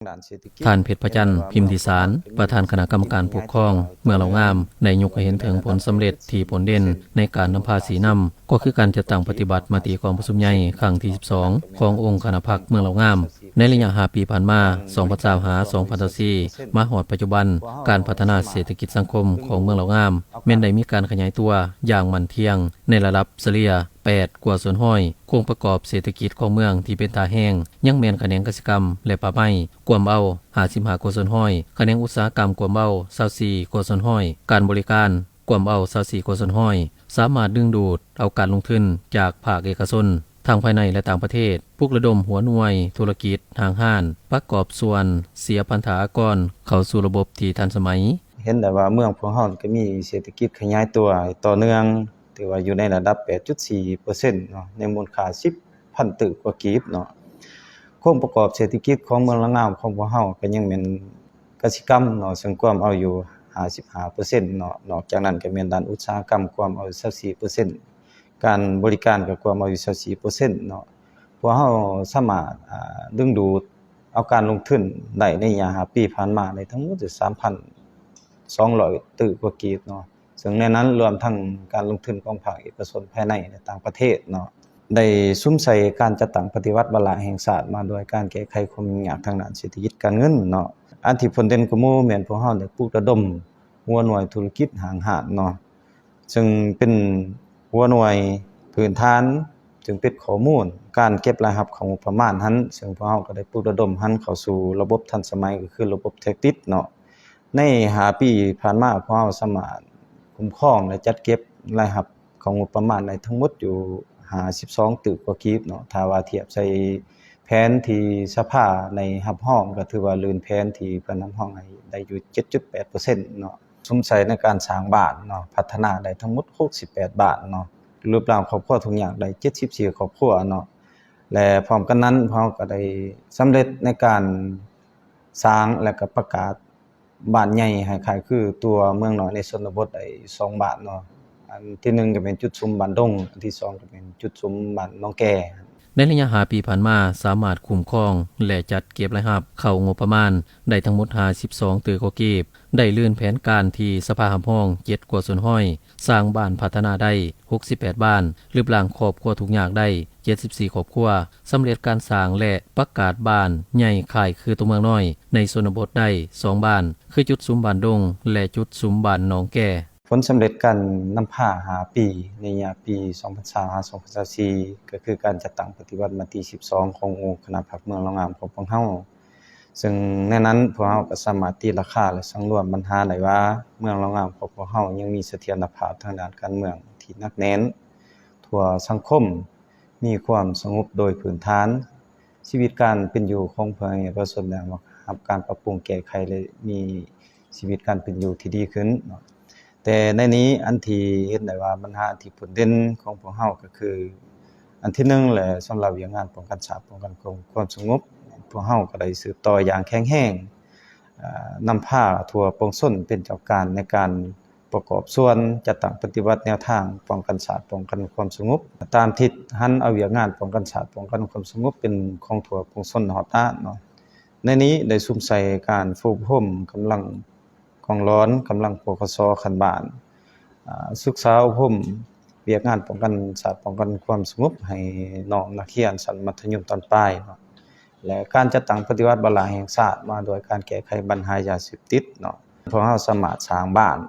ດ້ານເສດຖະກິດ. ທ່ານ ເພັດພະຈັນ ພິມທິສານ ປະທານຄະນະກຳມະການປົກຄອງເມືອງເລົ່າງາມ ໄດ້ຍົກໃຫ້ເຫັນເຖິງຜົນສຳເລັດທີ່ໂດດເດັ່ນໃນການນຳພາຊີ້ນຳ ກໍຄືການຈັດຕັ້ງປະຕິບັດມະຕິກອງປະຊຸມໃຫຍ່ຄັ້ງທີສິບສອງ ຂອງອົງຄະນະພັກເມືອງເລົ່າງາມ ໃນໄລຍະຫ້າປີຜ່ານມາ ສອງພັນຊາວຫ້າ ສອງພັນຊາວສີ່ ມາຮອດປັດຈຸບັນ, ການພັດທະນາເສດຖະກິດສັງຄົມຂອງເມືອງເລົ່າງາມ ແມ່ນໄດ້ມີການຂະຫຍາຍຕົວຢ່າງໝັ້ນທ່ຽງ ໃນລະດັບສະເລ່ຍ ແປດກວ່າສ່ວນຮ້ອຍ, ໂຄງປະກອບເສດຖະກິດຂອງເມືອງທີ່ເປັນທ່າແຮງ ຍັງແມ່ນຂະແໜງກະສິກຳ ແລະປ່າໄມ້ ກວມເອົາ ຫ້າສິບຫ້າກວ່າສ່ວນຮ້ອຍ, ຂະແໜງອຸດສາຫະກຳ ກວມເອົາ ຊາວສີ່ກວ່າສ່ວນຮ້ອຍ, ການບໍລິການ ກວມເອົາ ຊາວສີ່ກວ່າສ່ວນຮ້ອຍ, ສາມາດດຶງດູດເອົາການລົງທຶນຈາກພາກເອກະຊົນ ທັງພາຍໃນ ແລະ ຕ່າງປະເທດ, ປຸກລະດົມຫົວໜ່ວຍທຸລະກິດ, ຫ້າງຮ້ານ, ປະກອບສ່ວນເສຍພັນທະອາກອນ ເຂົ້າສູ່ລະບົບທີ່ທັນສະໄໝ. ເຫັນໄດ້ວ່າເມືອງພວກເຮົາກໍມີເສດຖະກິດຂະຫຍາຍຕົວຕໍ່ເນື່ອງ ຖືວ່າຢູ່ໃນລະດັບ ແປດຈຸດສີ່ເປີເຊັນເນາະ ໃນມູນຄ່າ ສິບພັນຕື້ກວ່າກີບເນາະ. ໂຄງປະກອບເສດຖະກິດຂອງເມືອງເລົ່າງາມຂອງພວກເຮົາກໍຍັງແມ່ນກະສິກຳເນາະ ເຊິ່ງກວມເອົາຢູ່ ຫ້າສິບຫ້າເປີເຊັນເນາະ. ນອກຈາກນັ້ນກໍແມ່ນດ້ານອຸດສາຫະກຳ ກວມເອົາ ຊາວສີ່ເປີເຊັນ, ການບໍລິການກໍກວມເອົາຢູ່ ຊາວສີ່ເປີເຊັນເນາະ. ພວກເຮົາສາມາດ ອ່າ ດຶງດູດເອົາການລົງທຶນໄດ້ໃນໄລຍະຫ້າປີຜ່ານມາ ໄດ້ທັງໝົດ ສາມພັນສອງຮ້ອຍຕື້ກວ່າກີບເນາະ. ເຊິ່ງໃນນັ້ນລວມທັງການລົງທຶນຂອງພາກເອກະຊົນພາຍໃນ ແລະ ຕ່າງປະເທດເນາະ, ໄດ້ສຸມໃສ່ການຈັດຕັ້ງປະຕິບັດວາລະແຫ່ງຊາດ ມາດ້ວຍການແກ້ໄຂຄວາມຫຍຸ້ງຍາກທາງດ້ານເສດຖະກິດການເງິນເນາະ. ອັນທີ່ພົ້ນເດັ່ນກວ່າໝູ່ແມ່ນພວກເຮົາໄດ້ປຸກລະດົມຫົວໜ່ວຍທຸລະກິດຫ້າງຮ້ານເນາະ, ເຊິ່ງເປັນຫົວໜ່ວຍພື້ນຖານ ເຊິ່ງເປັນຂໍ້ມູນການເກັບລາຍຮັບເຂົ້າງົບປະມານຫັ້ນ, ເຊິ່ງພວກເຮົາກໍໄດ້ປຸກລະດົມຫັ້ນເຂົ້າສູ່ລະບົບທັນສະໄໝ ກໍຄືລະບົບແທັກຕິດເນາະ. ໃນຫ້າປີຜ່ານມາ ພວກເຮົາສາມາດຄຸ້ມຄອງ ແລະ ຈັດເກັບລາຍຮັບເຂົ້າງົບປະມານໄດ້ທັງໝົດຢູ່ ຫ້າສິບສອງຕື້ກວ່າກີບເນາະ. ຖ້າວ່າທຽບໃສ່ແຜນທີ່ສະພາໄດ້ຮັບຮອງ ກໍຖືວ່າລື່ນແຜນທີ່ເພິ່ນຮັບຮອງໃຫ້ໄດ້ຢູ່ ເຈັດຈຸດແປດເປີເຊັນເນາະ. ສຸມໃສ່ໃນການສ້າງບ້ານເນາະ, ພັດທະນາໄດ້ທັງໝົດ ຫົກສິບແປດ ບ້ານເນາະ, ຫຼຸບລ້າງຄອບຄົວທຸກຍາກໄດ້ ເຈັດສິບສີ່ ຄອບຄົວເນາະ. ແລະ ພ້ອມກັນນັ້ນ ພວກເຮົາກໍໄດ້ສຳເລັດໃນການສ້າງ ແລະ ກໍປະກາດ ບ້ານໃຫຍ່ໃຫ້ຄ້າຍຄືຕົວເມືອງນ້ອຍໃນຊົນນະບົດໄດ້ສອງບ້ານເນາະ. ອັນທີໜຶ່ງກໍແມ່ນຈຸດຊຸມບ້ານດົງ, ອັນທີສອງກໍແມ່ນຈຸດຊຸມບ້ານໜອງແກ. ໃນໄລຍະຫ້າປີຜ່ານມາ ສາມາດຄຸ້ມຄອງ ແລະ ຈັດເກັບລາຍຮັບເຂົ້າງົບປະມານໄດ້ທັງໝົດ ຫ້າສິບສອງ ຕື້ກວ່າກີບ, ໄດ້ລື່ນແຜນການທີ່ສະພາຮັບຮອງ ເຈັດກວ່າສ່ວນຮ້ອຍ, ສ້າງບ້ານພັດທະນາໄດ້ ຫົກສິບແປດ ບ້ານ, ລຶບລ້າງຄອບຄົວທຸກຍາກໄດ້ ເຈັດສິບສີ່ ຄອບຄົວ, ສຳເລັດການສ້າງ ແລະ ປະກາດບ້ານໃຫຍ່ຄ້າຍຄືຕົວເມືອງນ້ອຍໃນຊົນນະບົດໄດ້ ສອງ ບ້ານ ຄືຈຸດຊຸມບ້ານດົງ ແລະ ຈຸດຊຸມບ້ານໜອງແກ. ຜົນສຳເລັດການນຳພາຫ້າປີ ໃນໄລຍະປີສອງພັນຊາວ ຫາ ສອງພັນຊາວສີ່ ກໍຄືການຈັດຕັ້ງປະຕິບັດມະຕິສິບສອງ ຂອງອົງຄະນະພັກເມືອງເລົ່າງາມຂອງພວກເຮົາ. ເຊິ່ງໃນນັ້ນພວກເຮົາກໍສາມາດຕີລາຄາ ແລະ ສັງລວມບັນຫາໄດ້ວ່າ ເມືອງເລົ່າງາມຂອງພວກເຮົາຍັງມີສະຖຽນນະພາບທາງດ້ານການເມືອງທີ່ໜັກແໜ້ນທົ່ວສັງຄົມ, ມີຄວາມສະຫງົບໂດຍພື້ນຖານ, ຊີວິດການເປັນຢູ່ຂອງພວກປະຊາຊົນໄດ້ຮັບການປັບປຸງແກ້ໄຂ ແລະ ມີຊີວິດການເປັນຢູ່ທີ່ດີຂຶ້ນເນາະ. ແຕ່ໃນນີ້ອັນທີ່ເຫັນໄດ້ວ່າບັນຫາທີ່ໂດດເດັ່ນຂອງພວກເຮົາກໍຄື ອັນທີໜຶ່ງແຫຼະ ສຳລັບວຽກງານປ້ອງກັນຊາດ ປ້ອງກັນຄວາມ ຄວາມສະຫງົບ ພວກເຮົາກໍໄດ້ສືບຕໍ່ຢ່າງແຂງແຮງ, ເອີ່ ນຳພາທົ່ວປວງຊົນເປັນເຈົ້າການໃນການປະກອບສ່ວນຈັດຕັ້ງປະຕິບັດແນວທາງປ້ອງກັນຊາດ ປ້ອງກັນຄວາມສະຫງົບ ຕາມທິດຫັນເອົາວຽກງານປ້ອງກັນຊາດ ປ້ອງກັນຄວາມສະຫງົບເປັນຂອງທົ່ວປວງຊົນຮອບດ້ານເນາະ. ໃນນີ້ໄດ້ສຸມໃສ່ການຝຶກອົບຮົມກຳລັງ ກອງຫຼອນກຳລັງ ປກສ ຂັ້ນບ້ານ, ອາ ສຶກສາອົບຮົມວຽກງານປ້ອງກັນຊາດ ປ້ອງກັນຄວາມສະຫງົບໃຫ້ນ້ອງນັກຮຽນຊັ້ນມັດທະຍົມຕອນປາຍເນາະ ແລະ ການຈັດຕັ້ງປະຕິບັດວາລະແຫ່ງຊາດວ່າດ້ວຍການແກ້ໄຂບັນຫາຢາເສບຕິດເນາະ. ພວກເຮົາສາມາດສ້າງບ້ານ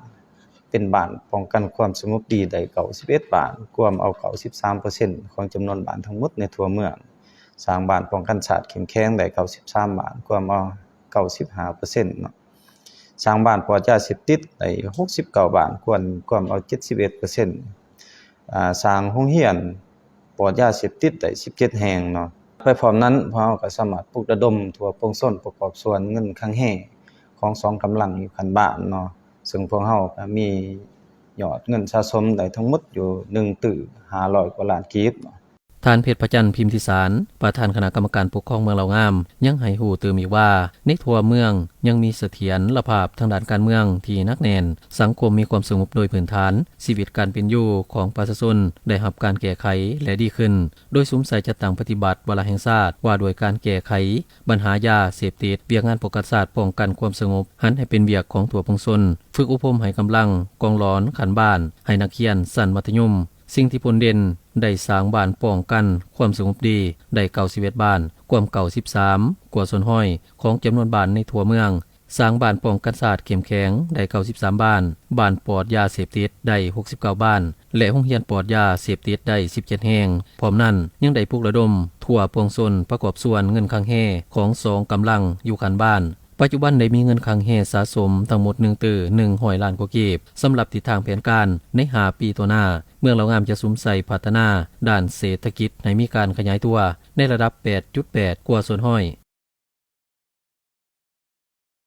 ເປັນບ້ານປ້ອງກັນຄວາມສະຫງົບດີໄດ້ເກົ້າສິບເອັດບ້ານ, ກວມເອົາເກົ້າສິບສາມເປີເຊັນຂອງຈຳນວນບ້ານທັງໝົດໃນທົ່ວເມືອງ, ສ້າງບ້ານປ້ອງກັນຊາດເຂັ້ມແຂງໄດ້ເກົ້າສິບສາມບ້ານ, ກວມເອົາເກົ້າສິບຫ້າເປີເຊັນເນາະ. ສ້າງບ້ານປອດຢາເສບຕິດໄດ້ຫົກສິບເກົ້າບ້ານ, ກວມ ກວມເອົາເຈັດສິບເອັດເປີເຊັນ. ອາ ສ້າງໂຮງຮຽນປອດຢາເສບຕິດໄດ້ສິບເຈັດແຫ່ງເນາະ. ໄປພ້ອມນັ້ນ, ພວກເຮົາກໍສາມາດປຸກລະດົມທົ່ວປວງຊົນປະກອບສ່ວນເງິນຄັງແຮງຂອງສອງກຳລັງຢູ່ຂັ້ນບ້ານເນາະ, ເຊິ່ງພວກເຮົາກໍມີຍອດເງິນສະສົມໄດ້ທັງໝົດຢູ່ໜຶ່ງຕື້ຫ້າຮ້ອຍກວ່າລ້ານກີບເນາະ. ທ່ານ ເພັດພະຈັນ ພິມທິສານ ປະທານຄະນະກຳມະການປົກຄອງເມືອງເລົ່າງາມ ຍັງໃຫ້ຮູ້ຕື່ມອີກວ່າ ໃນທົ່ວເມືອງຍັງມີສະຖຽນລະພາບທາງດ້ານການເມືອງທີ່ໜັກແໜ້ນ, ສັງຄົມມີຄວາມສະຫງົບໂດຍພື້ນຖານ, ຊີວິດການເປັນຢູ່ຂອງປະຊາຊົນໄດ້ຮັບການແກ້ໄຂ ແລະ ດີຂຶ້ນ, ໂດຍສຸມໃສ່ຈັດຕັ້ງປະຕິບັດວາລະແຫ່ງຊາດວ່າດ້ວຍການແກ້ໄຂບັນຫາຢາເສບຕິດ, ວຽກງານປ້ອງກັນຊາດປ້ອງກັນຄວາມສະຫງົບ ຫັນໃຫ້ເປັນວຽກຂອງທົ່ວປວງຊົນ, ຝຶກອົບຮົມໃຫ້ກຳລັງກອງຫຼອນຂັ້ນບ້ານ ໃຫ້ນັກຮຽນຊັ້ນມັດທະຍົມ, ສິ່ງທີ່ພົ້ນເດັ່ນ ໄດ້ສ້າງບ້ານປ້ອງກັນຄວາມສະຫງົບດີໄດ້ເກົ້າສິບເອັດບ້ານ, ກວມເກົ້າສິບສາມກວ່າສ່ວນຮ້ອຍຂອງຈຳນວນບ້ານໃນທົ່ວເມືອງ, ສ້າງບ້ານປ້ອງກັນຊາດເຂັ້ມແຂງໄດ້ເກົ້າສິບສາມບ້ານ, ບ້ານປອດຢາເສບຕິດໄດ້ຫົກສິບເກົ້າບ້ານ ແລະ ໂຮງຮຽນປອດຢາເສບຕິດໄດ້ສິບເຈັດແຫ່ງ. ພ້ອມນັ້ນ ຍັງໄດ້ປຸກລະດົມທົ່ວປວງຊົນປະກອບສ່ວນເງິນຄັງແຮຂອງສອງກຳລັງຢູ່ຂັ້ນບ້ານ. ປັດຈຸບັນໄດ້ມີເງິນຄັງແຮສະສົມທັງໝົດໜຶ່ງຕື້ໜຶ່ງຮ້ອຍລ້ານກວ່າກີບ. ສຳລັບທິດທາງແຜນການໃນຫ້າປີຕໍ່ໜ້າ, ເມືອງເລົ່າງາມຈະສຸມໃສ່ພັດທະນາດ້ານເສດຖະກິດໃຫ້ມີການຂະຫຍາຍຕົວໃນລະດັບແປດຈຸດແປດກວ່າສ່ວນຮ້ອຍ.